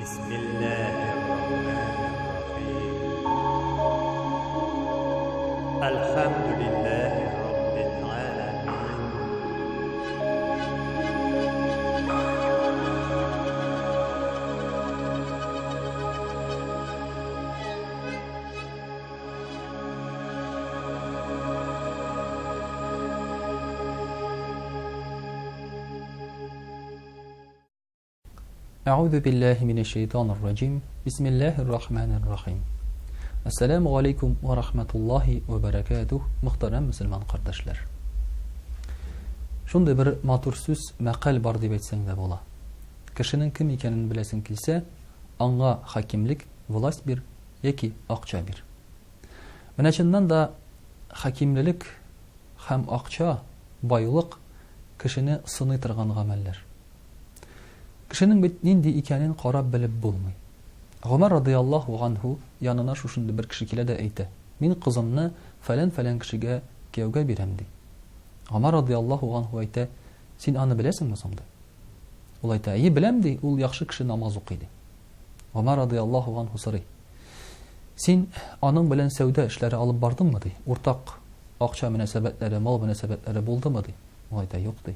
Бисмиллаһир-рахманир-рахим. Әлхәмдүлиллаһи раббил галәмин. Әгъузу биллаһи минәш шәйтанир раҗим. Бисмиллаһир рахманир рахим. Ассаламу алейкум ва рахматуллаһи ва баракатух, мөхтәрәм мөселман кардәшләр. Шундый бер матур сүз, мәкаль бар дип әйтсәң дә була. Кешенең кем икәнен беләсең килсә, аңа хакимлек, власть бир яки акча бир. Менә чыннан да хакимлелек һәм акча, байлык кешене сыный торган гамәлләр. Кешенең бит нинди икәнен карап белеп булмый. Гомәр радыяллаһу ганһу янына шушындый бер кеше килә дә әйтә, Мин кызымны фәлән-фәлән кешегә кияүгә бирәм, ди. Гомәр радыяллаһу ганһу әйтә, Син аны беләсеңме соң? ди. Ул әйтә, Әйе, беләм, ди, ул яхшы кеше, намаз укый, ди. Гомәр радыяллаһу ганһу сорый, Син аның белән сәүдә эшләре алып бардыңмы? ди. Уртак акча мөнәсәбәтләре, мал мөнәсәбәтләре булдымы? ди. Ул әйтә, Юк, ди.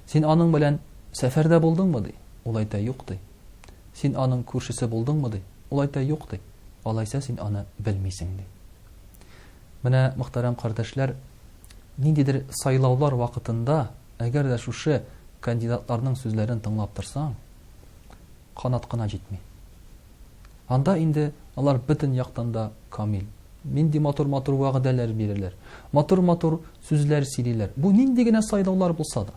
Син аның белән сәфәрдә булдыңмы? ди. Ул әйтә, Юк, ди. Син аның күршесе булдыңмы? ди. Ул әйтә, Юк, ди. Алайса син аны белмисең, ди. Менә, мөхтәрәм кардәшләр, ниндидер сайлаулар вакытында, әгәр дә шушы кандидатларның сүзләрен тыңлап торсаң, канат кына җитми. Анда инде алар бөтен яктан да камил. Нинди матур-матур вәгъдәләр бирәләр, матур-матур сүзләр сөйлиләр. Бу нинди генә сайлаулар булса да.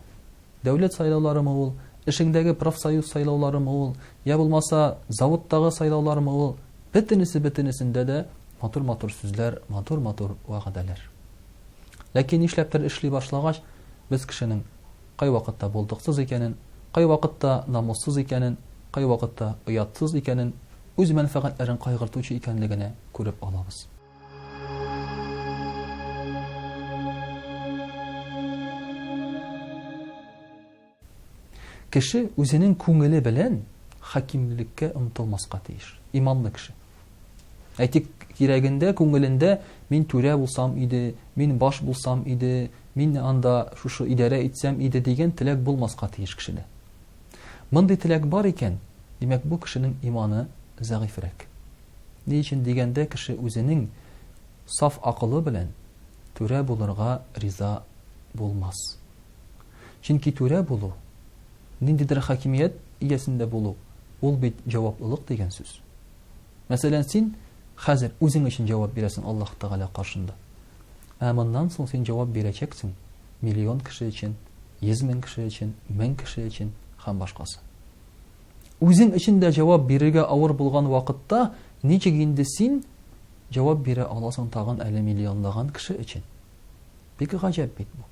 Дәүләт сайлауларымы ул, эшеңдәге профсоюз сайлауларымы ул, я булмаса заводтагы сайлаулармы ул, бөтенесе бөтенесендә дә матур-матур сүзләр, матур-матур вәгъдәләр. Ләкин нишләптер эшли башлагач, без кешенең кайвакытта булдыксыз икәнен, кайвакытта намуссыз икәнен, кайвакытта оятсыз икәнен, үз мәнфәгатьләрен кайгыртучы икәнлегенә күреп алабыз. Кеше үзенең күңеле белән хакимлеккә омтылмаска тиеш. Иманлы кеше. Әйтик, кирәгендә, күңелендә мин түрә булсам иде, мин баш булсам иде, мин анда шушы идарә итсәм иде дигән теләк булмаска тиеш кешедә. Мондый теләк бар икән, димәк, бу кешенең иманы зәгыйфьрәк. Ни өчен дигәндә, кеше үзенең саф акылы белән түрә булырга риза булмас. Чөнки түрә булу, ниндидер хакимият иясендә булу, ул бит җаваплылык дигән сүз. Мәсәлән, син хәзер үзең өчен җавап бирәсең Аллаһ Тәгалә каршында. Ә моннан соң син җавап бирәчәксең миллион кеше өчен, 100 мең кеше өчен, 1000 кеше өчен һәм башкасы. Үзең өчен дә җавап бирергә авыр булган вакытта, ничек инде син җавап бирә аласың тагын әле миллионлаган кеше өчен? Бик гаҗәп бит бу.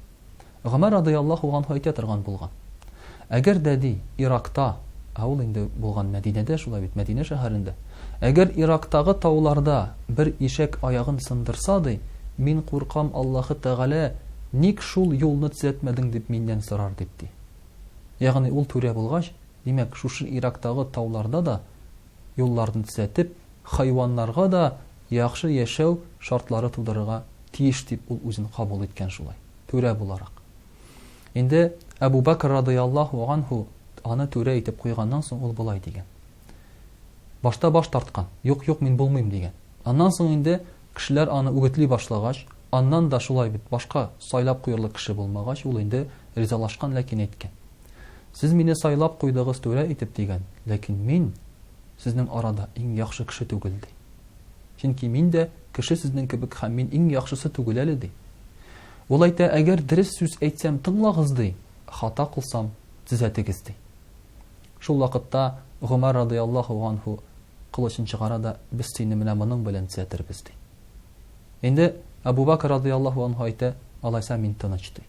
Гомәр радыяллаһу ганһу әйтә торган булган. Әгәр дә, ди, Иракта, ә ул инде булган Мәдинәдә, шулай бит, Мәдинә шәһәрендә, әгәр Ирактагы тауларда бер ишәк аягын сындырса, ди, мин куркам, Аллаһы Тәгалә, ник шул юлны төзәтмәдең дип миннән сорар, дип, ди. Ягъни ул түрә булгач, димәк, шушы Ирактагы тауларда да юлларны төзәтеп, хайваннарга да яхшы яшәү шартлары тудырырга тиеш дип ул үзен кабул иткән шулай, түрә буларак. Инде Әбу Бәкр радыяллаһу анһу аны түрә итеп куйганнан соң ул болай дигән. Башта баш тарткан, юк, юк, мин булмыйм дигән. Аннан соң инде кешеләр аны үгетли башлагач, аннан да шулай бит башка сайлап куерлык кеше булмагач, ул инде ризалашкан, ләкин әйткән. Сез мине сайлап куйдыгыз түрә итеп, дигән, ләкин мин сезнең арада иң яхшы кеше түгел, ди. Чөнки мин дә кеше сезнең кебек һәм мин иң яхшысы түгел әле, ди. Ул әйтә, әгәр дөрес сүз әйтсәм, тыңлагыз, ди, хата кылсам, төзәтегез, ди. Шул вакытта Гомәр радыяллаһу ганһу кылычын чыгара да, без сине менә моның белән төзәтербез, ди. Инде Әбу Бәкр радыяллаһу анһу әйтә, алайса мин тыныч, ди.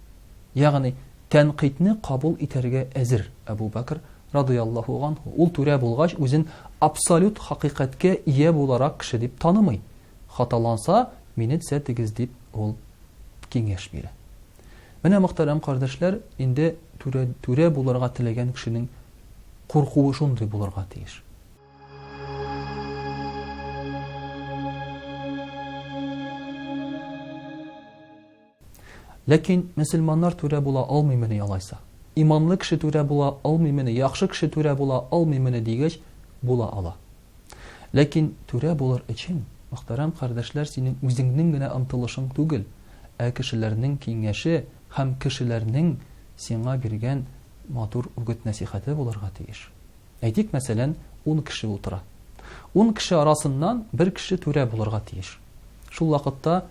Ягъни тәнкыйтьне кабул итәргә әзер Әбу Бәкр радыяллаһу анһу. Ул түрә булгач, үзен абсолют хакыйкатькә ия буларак кеше дип танымый. Хаталанса, мине төзәтегез дип ул киңәш бирә. Менә, мөхтәрәм кардәшләр, инде түрә, түрә булырга теләгән кешенең куркуы шундый булырга тиеш. Ләкин мөселманнар түрә була алмыймыни алайса? Иманлы кеше түрә була алмыймыни, яхшы кеше түрә була алмыймыни дигәч, була ала. Ләкин түрә булыр өчен, мөхтәрәм кардәшләр, синең үзеңнең генә омтылышың түгел, ә кешеләрнең киңәше һәм кешеләрнең сиңа биргән матур үгет-нәсихәте булырга тиеш. Әйтик, мәсәлән, ун кеше утыра. Ун кеше арасыннан бер кеше түрә булырга тиеш. Шул вакытта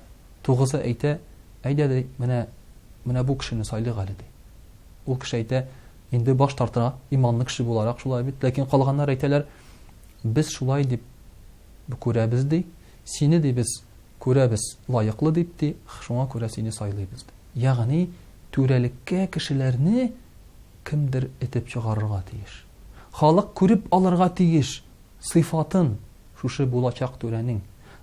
тугызы әйтә, әйдә, ди, менә, менә бу кешене сайлыйк әле, ди. Ул кеше әйтә, инде баш тарта, иманлы кеше буларак шулай бит, ләкин калганнар әйтәләр, без шулай дип күрәбез, ди, сине, ди, без күрәбез лаеклы дип, ди, шуңа күрә сине сайлыйбыз, ди. Ягъни, түрәлеккә кешеләрне кемдер этеп чыгарырга тиеш. Халык күреп алырга тиеш сыйфатын шушы булачак түрәнең,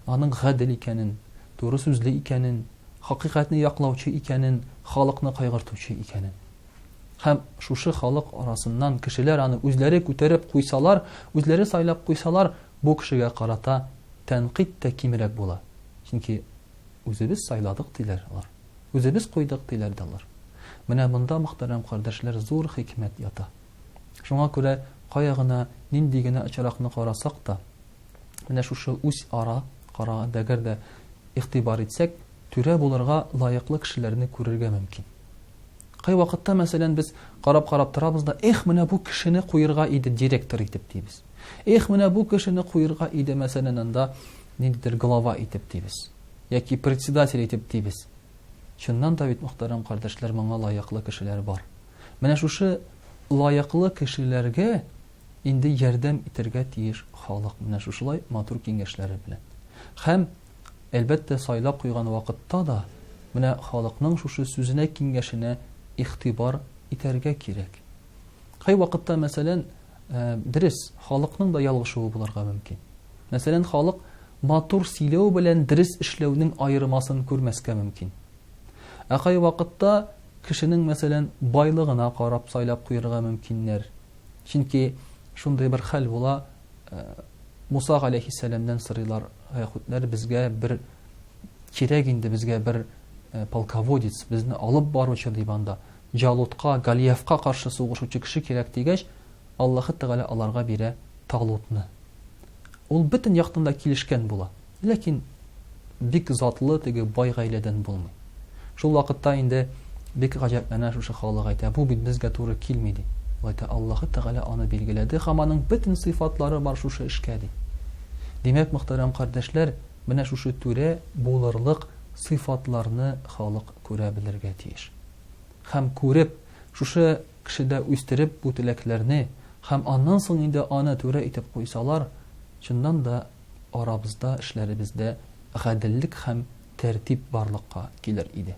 аның гадел икәнен, туры сүзле икәнен, хакыйкатьне яклаучы икәнен, халыкны кайгыртучы икәнен. Һәм шушы халык арасыннан кешеләр аны үзләре күтәреп куйсалар, үзләре сайлап куйсалар, бу кешегә карата тәнкыйть тә кимрәк була. Чөнки үзебез сайладык, диләр алар. Үзебез куйдык, диләр дә алар. Менә монда, мөхтәрәм кардәшләр, зур хикмәт ята. Шуңа күрә кая гына, нинди генә очракны карасак та, менә шушы үзара караганда әгәр дә игътибар итсәк, түрә булырга лаеклы кешеләрне күрергә мөмкин. Кайвакытта, мәсәлән, без карап-карап торабыз да, эх, менә бу кешене куерга иде директор итеп дибез. Эх, менә бу кешене куерга иде, мәсәлән, анда ниндидер глава итеп дибез. Яки председатель итеп дибез. Чыннан да бит, мөхтәрәм кардәшләр, моңа лаеклы кешеләр бар. Менә шушы лаеклы кешеләргә инде ярдәм итәргә тиеш халык менә шушылай матур киңәшләре белән. Һәм, әлбәттә, сайлап куйган вакытта да менә халыкның шушы сүзенә, киңәшенә игътибар итәргә кирәк. Кайвакытта, мәсәлән, дөрес, халыкның да ялгышуы булырга мөмкин. Мәсәлән, халык матур сөйләү белән дөрес эшләүнең аермасын күрмәскә мөмкин. Ә кайвакытта кешенең, мәсәлән, байлыгына карап сайлап куерга мөмкиннәр. Чөнки шундый бер хәл була, Муса галәйһиссәламнән сорыйлар, яһүдләр, безгә бер кирәк инде, безгә бер полководец, безне алып баручы дип анда, Җалутка, Голиафка каршы сугышучы кеше кирәк дигәч, Аллаһы Тәгалә аларга бирә Талутны. Ул бөтен яктан да килешкән була. Ләкин бик затлы теге бай гаиләдән булмый. Шул вакытта инде бик гаҗәпләнә шушы халык әйтә, бу бит безгә туры килми ди. Ул әйтә, Аллаһы Тәгалә аны билгеләде һәм аның бөтен сыйфатлары бар шушы эшкә ди. Димәк, мөхтәрәм кардәшләр, менә шушы түрә булырлык сыйфатларны халык күрә белергә тиеш. Һәм күреп, шушы кешедә үстереп бу теләкләрне һәм аннан соң инде аны түрә итеп куйсалар, чыннан да арабызда, эшләребездә гаделлек һәм тәртип барлыкка килер иде.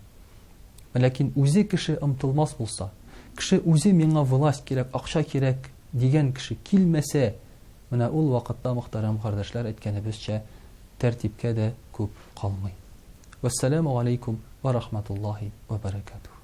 Ләкин үзе кеше омтылмас булса, кеше үзе миңа власть кирәк, акча кирәк дигән кеше килмәсә, менә ул вакытта, мөхтәрәм кардәшләр, әйткәнебезчә, тәртипкә дә күп калмый. Вәссәламү галәйкүм вә рахматуллаһи вә бәрәкәтүһ.